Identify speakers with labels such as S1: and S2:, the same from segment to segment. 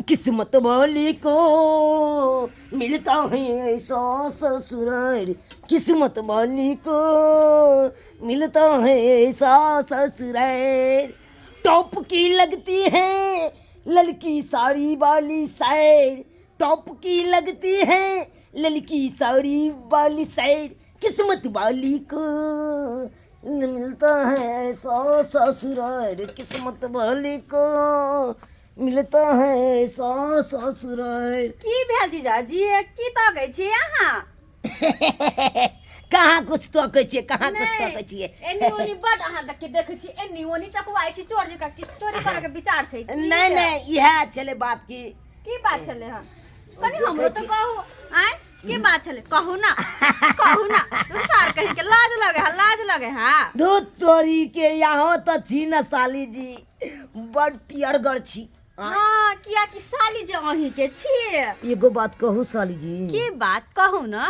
S1: किस्मत वाली को मिलता है ऐसा ससुराल, किस्मत वाली को मिलता है ऐसा ससुराल। टॉप की लगती है ललकी साड़ी वाली सैर, टॉप की लगती है ललकी साड़ी वाली सैर, किस्मत वाली को मिलता है ऐसा ससुराल, किस्मत वाली को मिलता है ऐसा ससुराल।
S2: की भेल जीजाजी, की तकै छी अहाँ?
S1: कहाँ कुछ तकै छियै, कहाँ कुछ तकै छियै।
S2: एनी ओनी बड अहाँ के देखै छी, एनी ओनी चकवाइ छी चोर जकाँ। की चोरी करऽ के विचार छै की?
S1: नहि नहि, इएह छलै बात। की
S2: की बात छलै हन? कनि हमरो तऽ कहू। आँय, की बात छलै? कहू ना, कहू ना। सार कहीं के लाज लगे है, लाज लगे है।
S1: दूध तोरी के, यहाँ तऽ छी न साली जी, बड़ पियरगर छी।
S2: हाँ, किया कि साली जे अहीं के छी।
S1: एगो बात कहू साली जी?
S2: की बात, कहू ना।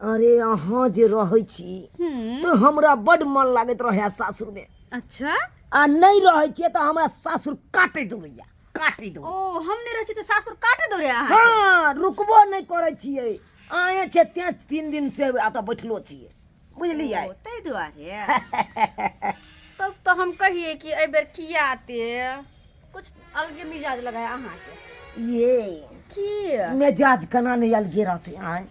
S1: अरे अहाँ जे रहै छी तऽ हमरा बड मन लागैत रहै सासुर में।
S2: अच्छा।
S1: आ नहि रहै छियै तऽ हमरा सासुर काटैत रहैया, काटैत।
S2: ओ, हम नहि रहै छी तऽ सासुर काटैत दौड़े अहाँ?
S1: हाँ, रुकबो नहि करै छियै। आए छै तें 3 दिन से एतऽ बैठलो छियै, बुझलियै?
S2: ओ, ताहि दुआरे। तब तऽ हम कहिए कि एहि बेर किया आते कुछ अलगे मिजाज लगाए अहाँके।
S1: ये
S2: की?
S1: मिजाज केना नहि अलगे रहतै? आँय,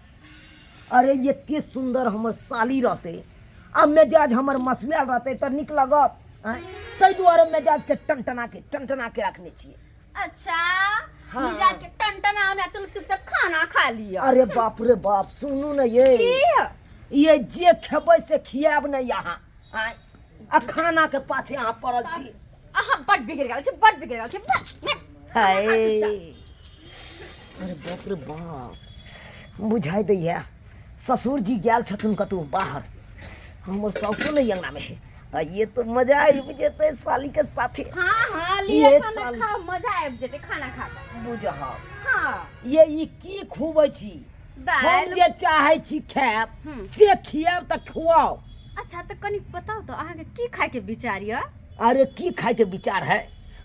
S1: अरे एते सुन्दर हमर साली रहतै आ मिजाज हमर मसुआयल रहतै तऽ नीक लगत? आँय, ताहि दुआरे मिजाजके टनटना के टनटना के रखने छियै।
S2: अच्छा।
S1: हाँ।
S2: मिजाज के टनटना होना। चलो, चुपचाप खाना खा लिअ।
S1: अरे बाप रे बाप, सुनू ने ये।
S2: की?
S1: ये जे खेबै से खियाब ने अहाँ। आँय, आ खाना के पाछे अहाँ पड़ल छी।
S2: अहाँ बड बिगड़ गेल छी, बड बिगड़ गेल छी, बड।
S1: हाय, अरे बाप रे बाप, बुझाइ दैया ससुर जी गेल छथुन कतहु बाहर, हमर सासो नहि अंगना में है। आ ये तो मजा आबि जेतै साली के साथे।
S2: हाँ, लिअ।
S1: ये
S2: खाना
S1: साली।
S2: खाओ, मजा आबि जेतै खाना खा कऽ।
S1: बुझह।
S2: हाँ।
S1: ये ई की खुबै छी हम?
S2: दालि।
S1: जे चाहै छी खायब से खियाब तऽ खुआउ।
S2: अच्छा, तऽ कनि बताउ तऽ अहाँके की खायके विचार यऽ?
S1: अरे की खायके विचार है,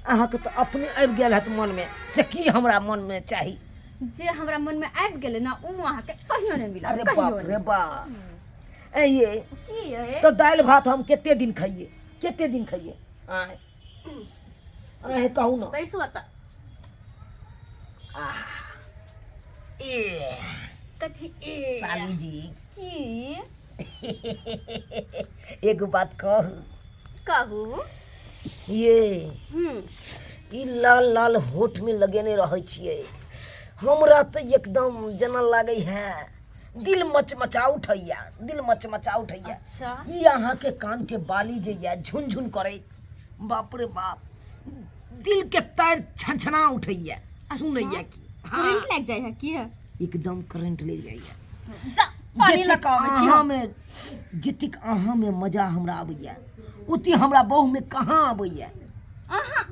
S1: अहाँके तऽ अपने आबि गेल हत मनमे से की हमरा मनमे चाही।
S2: जे हमरा मनमे आबि गेलै ने, ओ अहाँके कहियो नहि मिलत।
S1: अरे
S2: कहियो
S1: बाप रे
S2: नहि।
S1: बाप, ए ये
S2: की ये?
S1: तऽ दालि भात हम कते दिन खाइए, कते दिन खाइए? आँय आँय, कहू ने।
S2: बैसू एतऽ।
S1: ए
S2: कथी ए?
S1: साली जी।
S2: की?
S1: एगो बात कहू?
S2: कहू।
S1: ये ई लाल लाल होठ में लगेने रहै छियै, हमरा तऽ एकदम जेना लागै है दिल मचमचा उठैया, दिल मचमचा उठैया। ई अहाँके कान के बाली जे या झुनझुन करे, बाप रे बाप, दिल के तार छनछना उठैया, सुनैया की। हाँ।
S2: करंट लागि जाइ है की?
S1: एकदम करंट लग जाइया।
S2: जा, पानी
S1: जतेक
S2: लऽ कऽ अबै छी।
S1: अहाँ में जतेक अहाँ में मजा हमरा आबैया, ओते हमरा बहु में कहाँ आबैया।
S2: अहाँ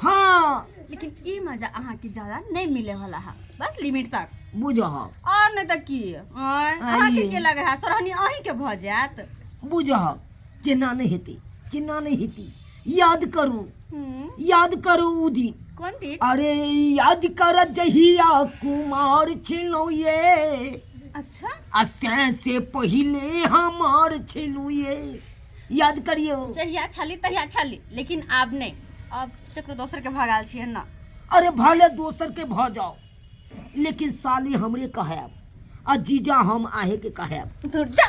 S1: हाँ।
S2: लेकिन ई मजा अहाँके ज्यादा नहीं मिले वाला है, बस लिमिट तक।
S1: बुझह।
S2: और नहीं तऽ की? आँय, अहाँके की लगे है, सोरहनी अहीं के भऽ जायत?
S1: बुझह, केना नहि हेतै, केना नहि हेतै? याद करू, याद करू उ दिन।
S2: कोन दिन?
S1: अरे याद कर जहिया कुमार छलहुँ ये। आ से से पहिले हमार छलहुँ ये, याद करियौ।
S2: जहिया छली तहिया छली, लेकिन आब नहीं, अब केकरो दोसर के भगाल छियै ना।
S1: अरे भले दोसर के भऽ जाओ, लेकिन साली हमरे कहब आ जीजा हम आहे के कहब।
S2: दूर जा,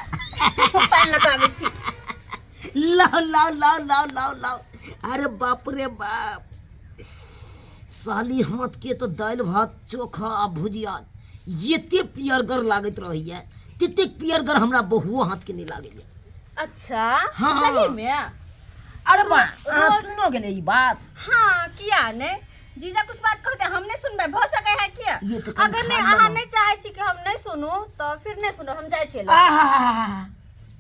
S2: पानि लऽ कऽ आबै छी।
S1: ला ला ला ला ला ला, अरे बाप रे बाप, साली हाथ के तो दालि भात चोखा आ भुजिया एते पियरगर लागैत रहैया, ततेक पियरगर हमरा बहुओ हाथ के नहीं लागैया। हाँ।
S2: सही में?
S1: अरे बा, अहाँ सुनो गेलै ई बात?
S2: हाँ, किया नहीं? जीजा कुछ बात कहते हम नहीं सुनबै, भऽ सकै है किया?
S1: ये तो कनि
S2: अगर नहीं
S1: खा
S2: अहाँ
S1: लेलहुँ।
S2: नहीं चाहै छी कि हम नहीं सुनू तऽ फिर नहीं सुनू, हम जाइ छियै।
S1: आहा,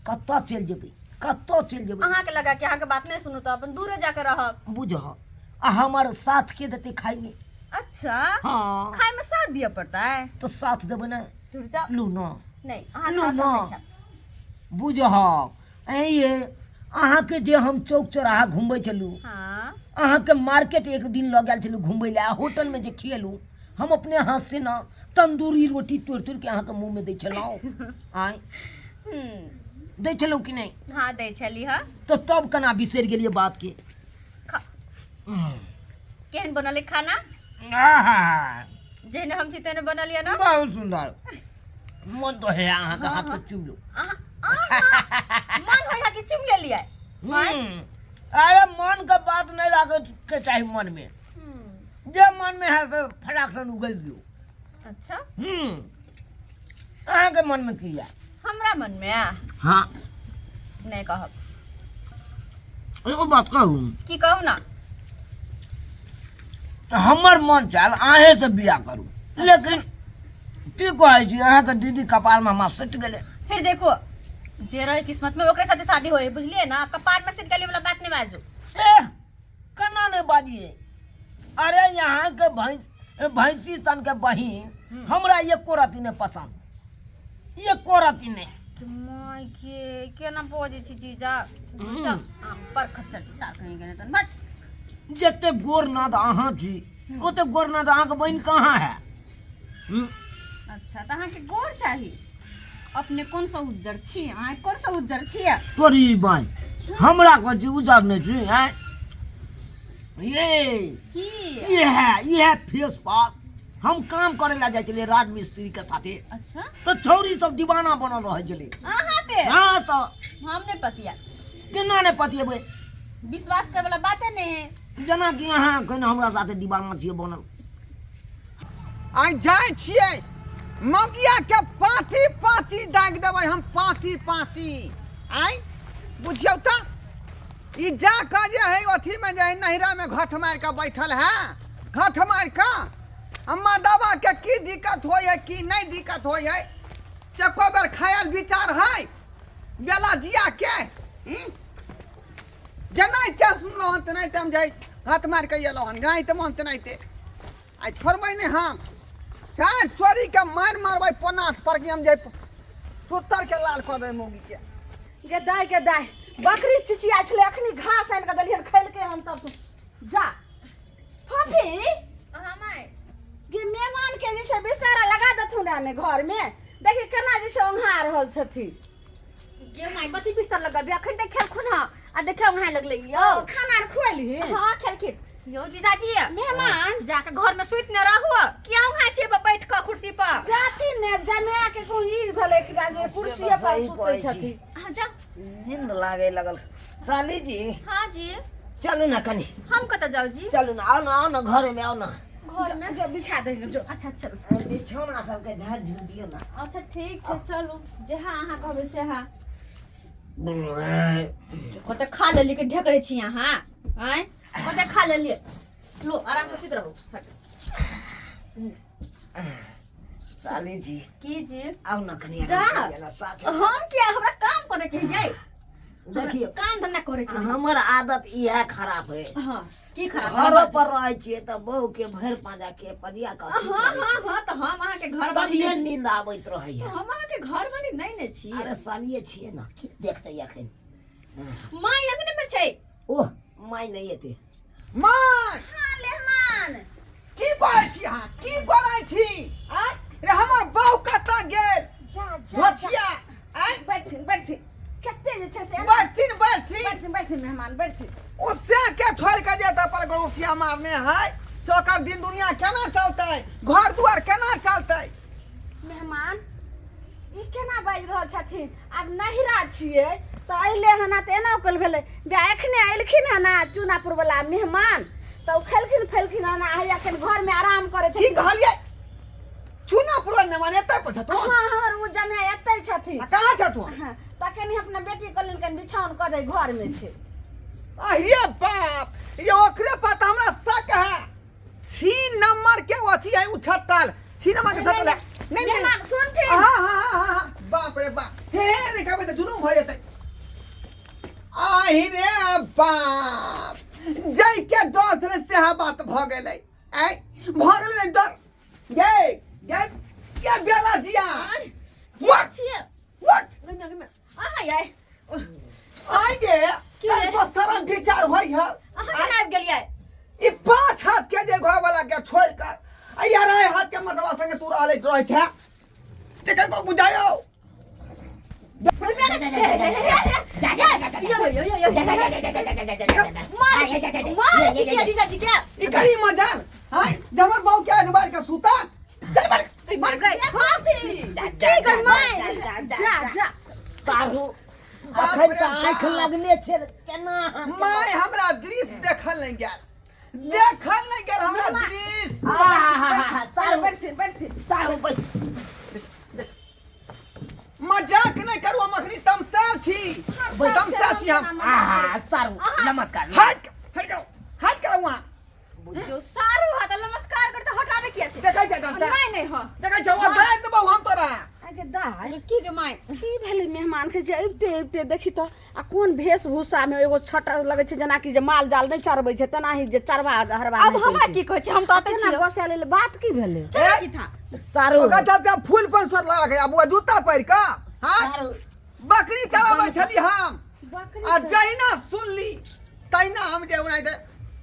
S1: कतऽ चलि जेबै, कतऽ चलि जेबै?
S2: अहाँके लगा कि अहाँके बात नहीं सुनू तऽ अपन दूरे जाके रहब।
S1: बुझह, आ हमर साथ के देतै खाइमे? हाँ।
S2: खाय में साथ दिअ पड़ता है?
S1: तऽ साथ देबै ने।
S2: दूर जाओ।
S1: लू न।
S2: नहीं, अहाँ
S1: लू
S2: खा
S1: न।
S2: सकै खायब।
S1: बुझह, ऐं ये अहाँके जे हम चौक चौराहा घुमबै छलहुँ। अहाँके मार्केट एक दिन लऽ गेल छलहुँ घुमबै लए आ होटलमे जे खिएलहुँ हम अपने हाथ से ने तंदूरी रोटी तोड़ि तोड़ि के अहाँके मुँहमे दै छलहुँ। आँय दै छलहुँ कि नहि?
S2: हाँ दै छली। हाँ
S1: तऽ तब केना बिसरि गेलियै बातके?
S2: केहन बनल है खाना?
S1: आहा,
S2: जेहने हम छी तेहने बनल यऽ ना?
S1: बहुत सुंदर। मन तो है अहाँके हाथ के चुम लू।
S2: मन होइ है कि चुम लेलियै?
S1: अरे मन के बात नहीं राखे के चाही मन में, जे मन में है से फटाक से उगल दियो।
S2: अच्छा।
S1: अहाँके मन में की है?
S2: हमरा मन में आ?
S1: हाँ।
S2: नहीं कहब।
S1: एगो बात कहू?
S2: की कहू ना?
S1: हमर मन चाहल अहें से बियाह करू, लेकिन की कहै छी अहाँके दीदी कपार में हमरा सटि गेलै।
S2: फिर देखो जे रहे किस्मत में ओकरे साथे शादी होए, बुझलिए ना? कपार में सटि गेलै वाला बात नहीं बाजू।
S1: एह केना नहीं बाजिए? अरे यहाँ के भैंस भैंसी सन के बहिन हमरा एको रति नहीं पसंद, एको रति नहीं।
S2: My के केना बजै छी जीजा? जा पर खच्चर छी सार कहीं गेने तन बट।
S1: जते गोर नाद अहाँ छी ओते गोर नाद अहाँके बहिन कहाँ है?
S2: अच्छा तऽ अहाँके गोर चाही? अपने कोन सा उज्जर छी? अहाँ कोन सा उज्जर छी?
S1: तोरी बाई हमरा कहै छी उज्जर नहि छी? आँय ये
S2: की
S1: ये फेस पर हम काम करे ला जाइ छलियै राजमिस्त्री के साथे।
S2: अच्छा।
S1: तऽ छौरी सब दीवाना बनल रहै छलै
S2: अहाँ पे?
S1: हाँ। तऽ
S2: हम नहीं पतिया।
S1: केना नहि पतिएबै?
S2: विश्वास करे वाला बाते नहीं है।
S1: जेनाकि अहाँ एखन हमरा साथे दीवाना छियै बनल।
S3: आइ जाइ छियै मगिया के पाँती पाँती दागि देबै हम, पाँती पाँती। आइ बुझियौ तऽ ई जा कऽ जे है अथीमे जे है नैहरामे घट मारि कऽ बैठल है, घट मारि कऽ अम्मा दवा के की दिक्कत होइ है की नहीं दिक्कत होइ है से एको बेर ख्याल विचार है बेला जिया के? जेनाहिते सुनलहुँ हन तेनाहिते हम जाइ हाथ मारि कऽ एलहुँ हन, जेनाहिते मन तेनाहिते। आइ छोड़बै नहि हम, चारि चोरी के मारि मारबै पोनाथ पर कि हम जाइ सुत्तर के लाल कऽ देबै मौगी के।
S4: गे दाइ गे दाइ, बकरी चिचिया छलै, अखनी घास आनि कऽ देलियन खैलकै हन तब तू जा। फफी
S2: हाँ माय।
S4: गे मेहमान के जे छै बिस्तारा लगा देथुन रह ने घर में, देखी केना जे छै ओंघा रहल छथिन।
S2: गे माय कथी बिस्तर लगबे? अखन तक खेलखुन हँ आ देखे ओंघा लगलै यौ।
S4: खाना आर खुएलही?
S2: हाँ खेलखिन। यौ जीजाजी
S4: मेहमान
S2: जाके घर में सुति न रहू, किया ओंघा छियै बैठ कऽ कुर्सी पर?
S4: जाथिन ने जमाए के कहूँ ई भेलै कि जे कुर्सी पर
S1: सही
S4: सुतै
S1: कहै छी।
S4: छथिन।
S2: हाँ जा।
S1: नींद लागे लगल। साली जी।
S2: हाँ जी।
S1: चलू ना कनी।
S2: हम कतऽ जाउ जी?
S1: चलू ना, आओ ना, आओ ना घरे में आओ ना।
S2: घर में
S4: जो बिछा दे जो।
S2: अच्छा चलू।
S1: बिछौना सबके झाड़ झूड़ दियौ ना।
S2: अच्छा ठीक छै चलू, जहाँ अहाँ कहबै से। हाँ कते खा लेली के ढेकरै छी अहाँ? आँय कते खा लेलियै? लो आराम से सुति रहू।
S1: साली जी।
S2: की जी?
S1: आउ ना कनी।
S2: जा।
S1: आराम करियै ना साथ।
S2: हम किया? हमरा काम करे के है।
S1: देखियौ
S2: काम धंधा करे के।
S1: हमर आदत इएह खराब है।
S2: हाँ की खराब?
S1: घरो पर रहै छियै तऽ बहू के भरि पाँजा के पजिया कऽ सुति
S2: हाँ
S1: रहै
S2: हाँ हाँ तऽ हम अहाँके घर
S1: छियै।
S2: वाली
S1: तभिए
S2: नहि छी।
S1: नींद आबैत रहैया।
S2: हम अहाँके घर वाली नहि ने छी।
S1: अरे सालिए छियै ने, की देखतै एखन?
S2: माय अंगने में छै।
S1: ओह माय नहि एतै।
S3: माय।
S2: हाँ लेहमान।
S3: की करै छी अहाँ? की करै छी? आँय रे हमर बहू कतऽ गेल?
S4: जा जा
S3: धोछिया आँय।
S4: बैठथिन बैठथिन, कते जे छै से
S3: बैठथिन बैठथिन।
S4: बैठथिन बैठथिन मेहमान बैठथिन।
S3: ओ से के छोड़ के जेतै पर गरुसिया मारने है से ओकर दिन दुनिया केना चलतै, घर दुआर केना चलतै?
S4: मेहमान ई केना बाजि रहल छथिन? आब नहिरा छियै तऽ अयलै हन तऽ एना कल भेलै बे। एखने अयलखिन हन चूनापुर वाला मेहमान तऽ ओ खेलखिन फैलखिन हन, हैया एखन घरमे आराम करै
S3: की
S4: छथिन।
S3: कहलियै? चूना पुरन ने माने एतै पर छथुन?
S4: हाँ हमर ओ जमे एतै छथिन।
S3: आ कहाँ छथुन?
S4: हाँ, तऽ कनि अपना बेटी कहलनि कनि बिछाउन कऽ दै, घरमे छै।
S3: अरे बाप ये ओकरे पर तऽ हमरा शक है। छी नंबर के अथी है उछटल, छी नंबर के सटल है। नहीं नहीं
S4: मेहमान सुनथिन।
S3: हाँ हाँ हाँ हाँ बाप रे बाप, हे हे नहीं कहबै तऽ जुलूम भऽ जेतै। आहि रे बाप, जाय के डर से सेहा बात भऽ गेलै। आइ भऽ गेलै डर। गे गे के बेला जिया
S2: के छियै?
S3: What
S2: गमे गमे अहाँ याय
S3: आइ गे
S2: की
S3: काल्हि
S2: रे?
S3: पर शरम विचार होइ है।
S2: अहाँ केना आबि गेलियै?
S3: ई 5 हाथ के जे घर वाला के छोड़ के आ यार आइ हाथ के मर्दवा संगे तू रहले रहै छै तेकर को बुझायो।
S2: यो यो यो यो मार मार छी के जीजाजी के।
S3: ई करी मजाल हाय जबर बाऊ के आज बार के सुता चल बार
S2: मर गए की गई माय जा जा।
S1: साहू
S3: बाप
S1: अखन
S3: रे
S1: तऽ आँखि
S3: बाप।
S1: लगने छै, केना अहाँ
S3: my हमरा दृश्य देखल नहीं गेल, देखल नहीं गेल हमरा दृश्य।
S1: आहा, सारू
S4: बैठथिन बैठथिन।
S1: सारू बस।
S3: मजाक नहीं करू, हम अखनी तमसा छी, तमसा छी हम।
S1: आहा सारू नमस्कार।
S3: हट हट जाओ, हट करू वहाँ।
S2: जो सारू हाथ नमस्कार करते हटाबे किया छै?
S3: देखै छै डंटा?
S2: नहीं नहीं हां।
S3: देखै छै वहाँ गाड़ि देबौ हम तोरा।
S4: आगे दाय
S2: की गे माय
S4: की भेलै मेहमान के जे अबिते अबिते देखी तऽ आ कोन वेशभूषा में एगो छट लगै छै जेनाकि जे माल जाल नहि चरबै छै तेनाही जे चरबा हरबा।
S2: अब हमरा की कहै छै, हम तऽ अतै
S4: केना
S2: छियै।
S4: गोसा लेल बात की भेलै?
S3: ए,
S2: की था
S1: सारू
S3: ओकरा चलते फूल पर सर लगा के आबू जूता पहिर कऽ। हाँ
S1: सारू
S3: बकरी चराबै छली हम
S4: बकरी
S3: आ जहिना सुनली तहिना हम जे ओनाहिते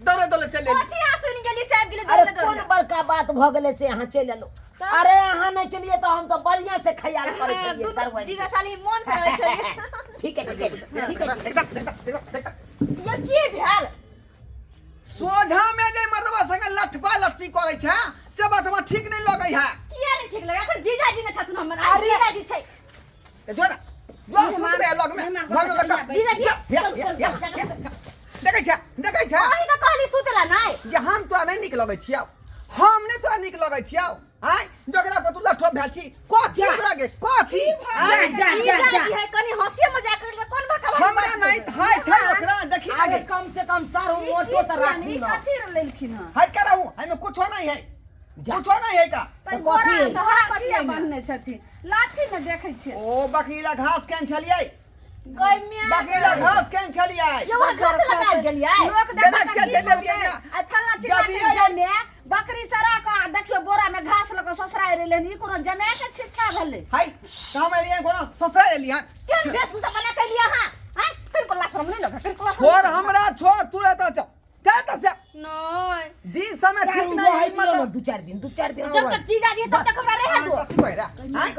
S3: दौड़े दौड़े चलि एली।
S2: कथी अहाँ सुनि गेली से आबि गेली
S1: अरे
S2: दौड़ले
S1: कोन
S2: दौड़ले?
S1: बड़का बात भऽ गेलै से अहाँ चलि एलहुँ? अरे अहाँ नहीं चलिए तो हम तो बढ़िया से ख्याल करे छलिए सारू।
S2: जीजा साली मन से रहै छलिए।
S1: ठीक है ठीक है ठीक है।
S2: यो की भेल?
S3: सोझा में जे मर्दवा संगे लठपा लठपी करै छै से बात हमरा ठीक नहीं लगै है।
S2: किया नहीं ठीक लगे? अखन जीजाजी ने छथुन हमर। अरे जीजाजी छै।
S3: ते जो ना जो सुत रहे लग में
S4: मेहमान
S3: घर में लग
S2: जीजाजी
S3: या, या, या, या, देखै छै देखै छै।
S2: अहीं तऽ कहली सुतला नहि।
S3: जे हम तोरा नहीं नीक लगै छियौ, हम नहीं तोरा नीक लगै छियौ। आँय जकरा पर तू लठो भेल छी कथी ओकरा के कथी? आँय?
S1: जा, जा, जा।
S2: जीजाजी है कनी हंसी मजाक करले कोन बड़का बात?
S3: हमरा नहीं हाय ठाय ओकरा देखी
S1: अरे
S3: आगे।
S1: कम से कम सारू
S4: ई
S1: मोटो
S4: की
S1: तऽ
S4: छियनि?
S1: राखू
S4: ई
S1: ना।
S4: कथी लेलखिन हँ?
S3: हट कर रहू, एहिमे कुछो नहीं है,
S1: जा।
S3: कुछो नहीं है का।
S4: तऽ
S1: कथी?
S4: गोरा तऽ कथी बान्हने छथिन? लाठी ने देखै छियै।
S3: ओ बकरी ला घास केन छलियै?
S2: गई म्या
S3: बकरी ला घास केन छलियै?
S2: यो वहाँ घास लगा गेलियै।
S4: लोक
S3: जेना
S4: देखत
S3: के
S4: की
S3: चलि एलियै
S4: कहतै?
S3: ना।
S4: आइ फल्लाँ चिल्लाँ
S3: जब
S4: के
S3: ये-
S4: जमे बकरी चरा कऽ आ देखियौ बोरा में घास लऽ कऽ ससुरारि एलै हन। ई कोनो जमाए के छिच्छा भेलै?
S3: हाय तऽ हम एलियै कोनो ससुरारि एलियै हन?
S2: केहन वेशभूषा बना के एलियै अहाँ? आँय कनिको लाज शरम नहि लगै? कनिको लाज शरम
S3: छोड़
S2: नहि लगै?
S3: हमरा छोड़, तू एतऽ चल चल तऽ से
S2: नहि
S3: दिन समय ठीक
S1: सारू
S3: नहीं है
S1: रहै दियौ ना
S3: मतलब।
S1: 2-4 दिन, 2-4 दिन
S2: जब तक जीजाजी है तब तक हमरा रहे दो।
S3: कथी कहै रहा? आँय?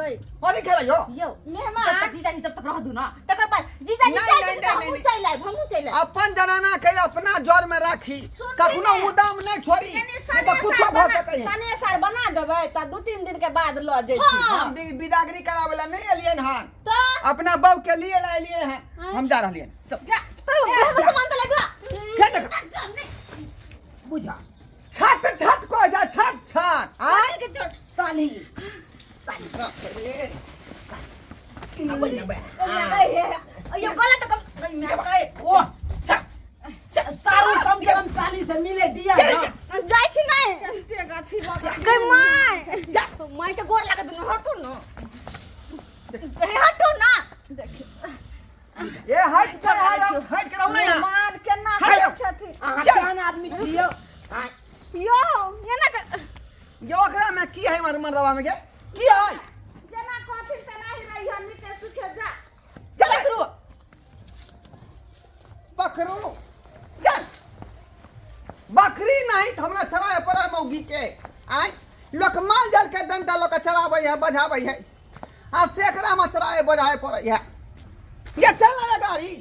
S3: कथी खेलै यौ?
S2: यौ
S4: मेहमान
S2: जब तक जीजाजी तब तक रह दू ना, तकर बाद जीजाजी
S3: नहीं,
S2: चलि
S3: नहीं,
S2: जेतै तऽ
S3: नहीं,
S2: हमहूँ
S3: नहीं।
S2: चलि आयब, हमहूँ चलि आयब।
S3: अपन जनाना के अपना जर में राखी,
S4: सुनती
S3: कखनो
S4: ने।
S3: उदाम नहीं छोड़ी,
S4: कनी
S3: नहीं तऽ कुछो
S4: सने
S3: भऽ सकै है।
S4: सने सार बना देबै तऽ 2-3 दिन के बाद लऽ जैथिन।
S2: हाँ।
S3: हम बिदागरी करावे ला नहीं एलियन हन,
S2: तऽ
S3: अपना बहू के लिए ला एलिए हैं। हम जा रहलियन। चल।
S2: जा तऽ हमर सामान तऽ लगा
S3: के देख।
S1: बुझा
S3: छत छत कहै छै, छत छत। आँय?
S2: के छोड़
S1: साली
S3: रे।
S1: अबै अबै।
S2: यो गलत कम गई।
S1: ओह सारू कम से कम साली से मिले दिया ना।
S2: जाइ छी नहि।
S4: एतेक अथी भऽ गेल।
S2: गई my, my के गोर लागत न, हटू न, हे हटू ना।
S3: ए हट कर, हट हट कर ना यहाँ।
S4: मेहमान केना
S3: हट
S4: करै
S3: जाओ।
S4: छथिन?
S1: अहाँ
S3: चल।
S1: केहन आदमी छियौ? आँय,
S2: यो एना के
S3: ये ओकरा में की है मर्दवा में के की है?
S4: जेना कहथिन तेनाही रहिह, नीके सुखे जा।
S3: चल पकड़ू पकड़ू चल। बकरी नहीं तो हमरा चराए पड़ा मौगी के। आय लोक माल जाल के डंडा लोक चराबै है बजाबै है आ सेकरा में चराए बजाए पड़ै है। ये चल ना गाड़ी।